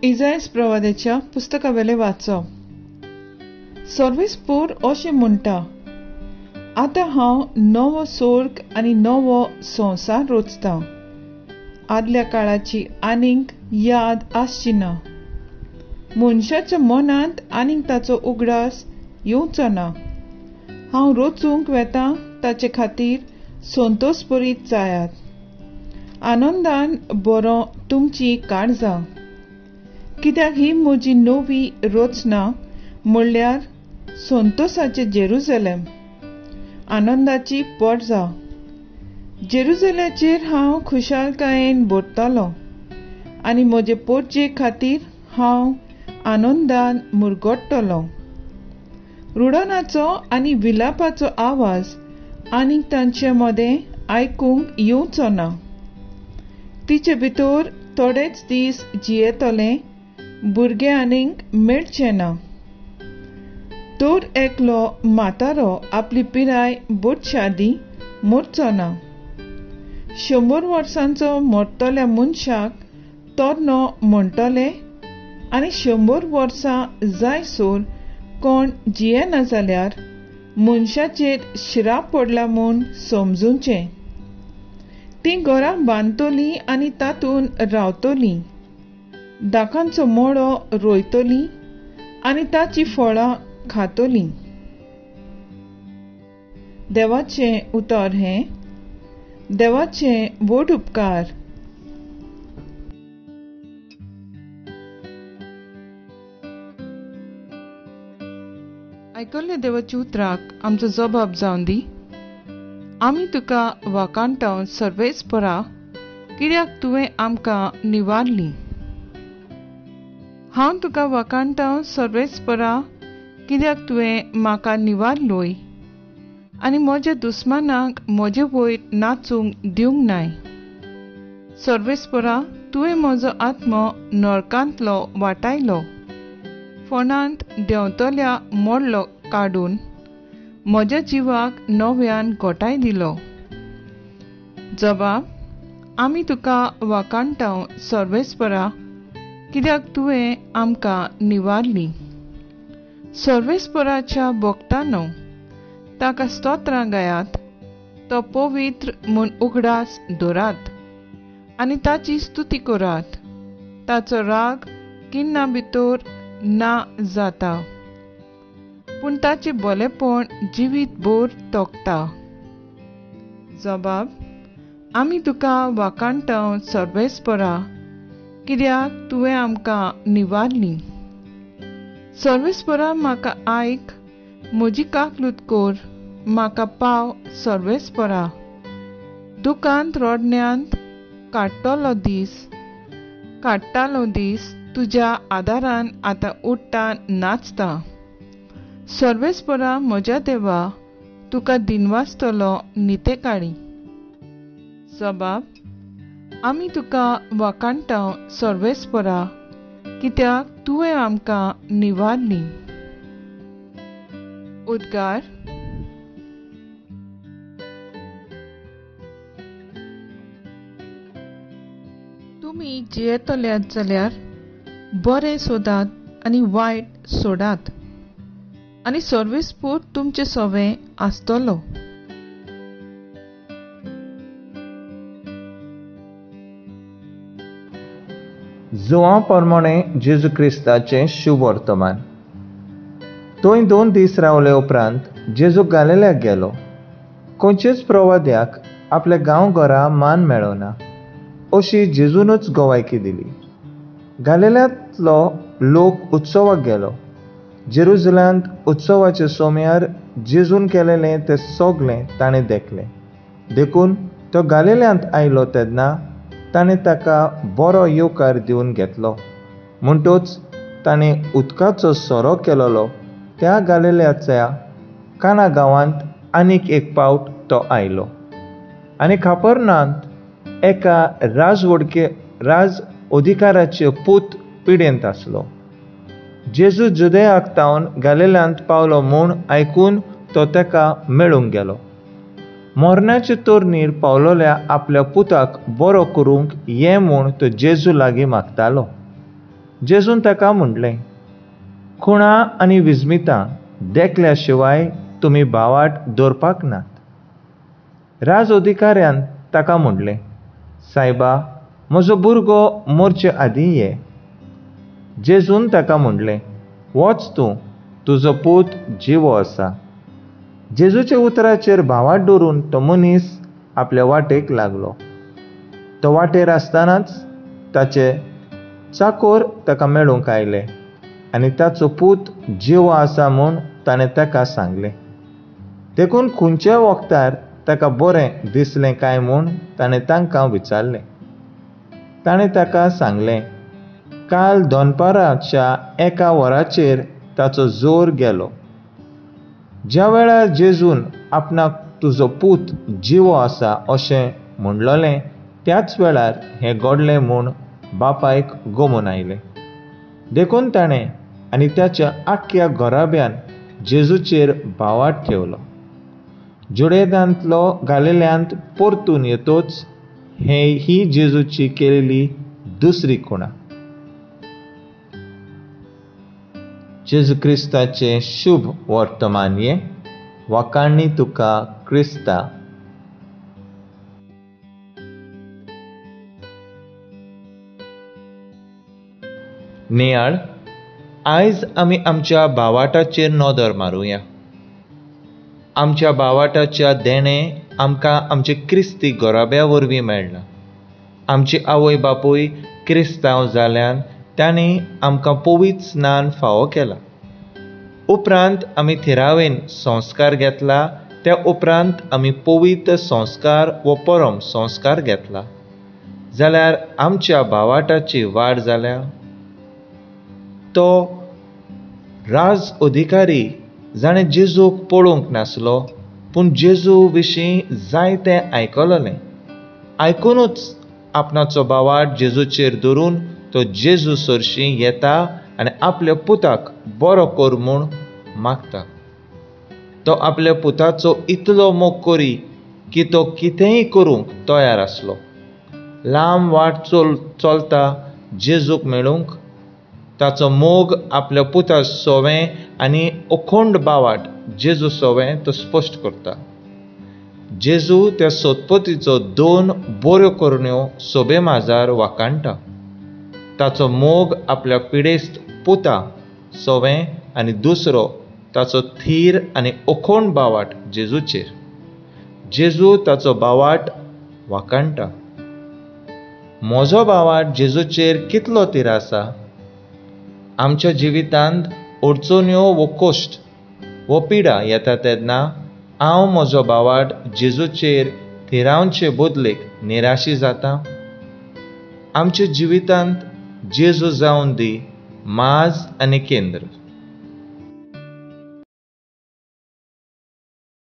इजायस प्रवाद्याच्या पुस्तकावेले वाचप. सर्वेस्पोर अशें म्हणटा, आतां हांव नवो सोर्ग आनी नवो संवसार रचतां. आदल्या काळाची आनीक याद आसची ना. मनशाच्या मनांत आनीक ताचो उगडास येवचो ना. हांव रचूंक वेतां ताचे खातीर संतोषभरीत जायात, आनंदान बरो तुमची काळजां. कित्याक ही म्हजी नवी रचना म्हणल्यार संतोषाचे जेरुजलेम, आनंदाची परजा. जेरुजलेमाचेर हांव खुशालकायेन भरतलो आनी म्हजे पोरजे खातीर हांव आनंदान मुरगट्टलो. रुडनाचो आनी विलापाचो आवाज आनीक तांचे मदें आयकूंक येवचो ना. तिचे भितर थोडेच दीस जियेतले भुरगे आनीक मेळचे ना. तर एकलो म्हातारो आपली पिराय भरच्या आदीं मरचो ना. 100 वर्सांचो मरतल्या मनशाक तरनो म्हणटले आनी 100 वर्सां जायसर कोण जियेना जाल्यार मनशाचेर शिराप पडला म्हूण समजूचें. तीं घरां बांदतलीं आनी तातूंत रावतलीं, दाकांचो मळो रोयतलीं आनी ताची फळां खातलीं. देवाचें उतर हें. देवाचें व्हड उपकार. आयकल्ल्या देवाच्या उतराक आमचो जबाब जावन दी. आमी तुका वाखाणटांव सर्वेस्परा, कित्याक तुवें आमकां निवारली. हांव तुका वाखाणटांव सर्वेस्परा, कित्याक तुवें म्हाका निवारलोय आनी म्हज्या दुस्मानाक म्हजे वयर नाचूंक दिवंक नाय. सर्वेस्परा, तुवें म्हजो आत्मो नरकांतलो वाटायलो, फोंडांत देंवतल्या मोडलो काडून म्हज्या जिवाक नव्यान गोठाय दिलो. जबाब, आमी तुका वाखाणटांव सर्वेस्परा, कित्याक तुवें आमकां निवारली. सर्वेस्पराच्या भक्तांनो, ताका स्तोत्रां गायात, तो पवित्र म्हूण उगडास दवरात आनी ताची स्तुती करात. ताचो राग किन्ना भितर ना जाता, पूण ताचें भलेपण जिवीत भर तोखता. जबाब, आमी तुका वाखाणटांव सर्वेस्परा, कित्याक तुवें आमकां निवारली. सर्वेस्परा, म्हाका आयक, म्हजी काकलूत कर, म्हाका पाव सर्वेस्परा. दुकांत रडण्यांत काडटलो दीस तुज्या आदारान आतां उठ्ठा नाचता. सर्वेस्परा म्हज्या देवा, तुका दिनवासतलो नितेकाळी. जबाब, आमी तुका वाखाणटांव सर्वेस्परा, कित्याक तुवें आमकां निवारली. उद्गार. तुमी जियेतल्यात जाल्यार बरें सोदात आनी वायट सोडात आनी सर्वेस्पोर तुमचे सवें आसतलो. जुआं प्रमाणे जेजू क्रिस्ताचें शुभवर्तमान. थंय 2 दीस रावले उपरांत जेजू गालिल्याक गेलो. खंयचेच प्रवाद्याक आपल्या गांवघरा मान मेळना अशी जेजूनच गवायकी दिली. गालिल्यांतलो लोक उत्सवाक गेलो. जेरुजलेमांत उत्सवाच्या सोम्यार जेजून केलेलें तें सगलें ताणें देखलें. देखून तो गालिल्यांत आयलो तेन्ना ताणें ताका बरो येवकार दिवन घेतलो. म्हणटच ताणें उदकाचो सोरो केलेलो त्या गालिल्याच्या काना गांवांत आनीक एक पावट तो आयलो आनी खापरनांत एका राज अधिकाराचे पूत पिडेंत आसलो. जेजू जुदेयाक तावन गालिल्यांत पावलो म्हूण आयकून तो ताका मेळूंक गेलो. मरणाचे तोरणीर पावलोल्या आपल्या पुताक बरो करूंक ये म्हूण तो जेजू लागीं मागतालो. जेजून ताका म्हणलें, खुणा आनी विस्मितां देखल्या शिवाय तुमी भावाट दवरपाक नात. राज अधिकाऱ्यान ताका म्हणलें, सायबा, म्हजो भुरगो मरचे आदीं ये. जेजून ताका म्हणलें, वच तूं, तुजो पूत जिवो आसा. जेजूच्या उतराचेर भावाट दवरून तो मनीस आपल्या वाटेक लागलो. तो वाटेर आसतनाच ताचे चाकोर ताका मेळूंक आयले आनी ताचो पूत जिवो आसा म्हूण ताणें ताका सांगलें. देखून खंयच्या वखदार ताका बरें दिसलें काय म्हूण ताणें तांकां विचारलें. ताणें ताका सांगलें, काल दनपाराच्या 1 वराचेर ताचो जोर गेलो. ज्या वेळार जेजून आपणाक तुजो पूत जिवो आसा अशें म्हणलेलें त्याच वेळार हें घडलें म्हूण बापायक गमून आयलें. देखून ताणें आनी ताच्या आख्ख्या घराब्यान जेजूचेर भावाट ठेवलो. जुडेदांतलो गालिल्यांत परतून येतोच हे ही जेजूची केलेली दुसरी खुणा. जेजू क्रिस्ताचें शुभ वर्तमान हें. वाखाणणी तुका क्रिस्ता. नियाळ. आयज आमी आमच्या भावाटाचेर नदर मारुया. आमच्या भावाटाच्या देणें आमकां आमचे क्रिस्ती घराब्या वरवीं मेळ्ळां. आमची आवय बापूय क्रिस्तांव जाल्यान तांणी आमकां पवित्र स्नान फावो केला. उपरांत आमी थिरावेन संस्कार घेतला. त्या उपरांत आमी पवित्र संस्कार व परम संस्कार घेतला. जाल्यार आमच्या भावाटाची वाड जाल्या. तो राज अधिकारी जाणें जेजूक पळोवंक नासलो पूण जेजू विशीं जायतें आयकलें. आयकुनूच आपणाचो भावाट जेजूचेर धरून तो जेजू सरशीं येता आनी आपल्या पुताक बरो कर म्हूण मागता. तो आपल्या पुताचो इतलो मोग करी की तो कितेंय करूंक तयार आसलो. लांब वाट चलता जेजूक मेळूंक. ताचो मोग आपल्या पुता सोवें आनी अखंड बावाट जेजू सोवें तो स्पश्ट करता. जेजू त्या सोतपतीचो 2 बऱ्यो करण्यो सोबे माजार वाखाणटा. ताचो मोग आपल्या पिडेस्त पुता सोवें आनी दुसरो ताचो थीर आनी अखंड बावाट जेजूचेर. जेजू ताचो बावाट वाखाणटा. म्हजो बावाट जेजूचेर कितलो थीर आसा? आमच्या जिवितांत अडचण्यो वो कश्ट वो पिडा येता तेन्ना हांव म्हजो बावाट जेजूचेर थिरावचे बदलेक निराशी जाता. आमच्या जिवितांत जेजू जावन दी माज आनी केंद्र.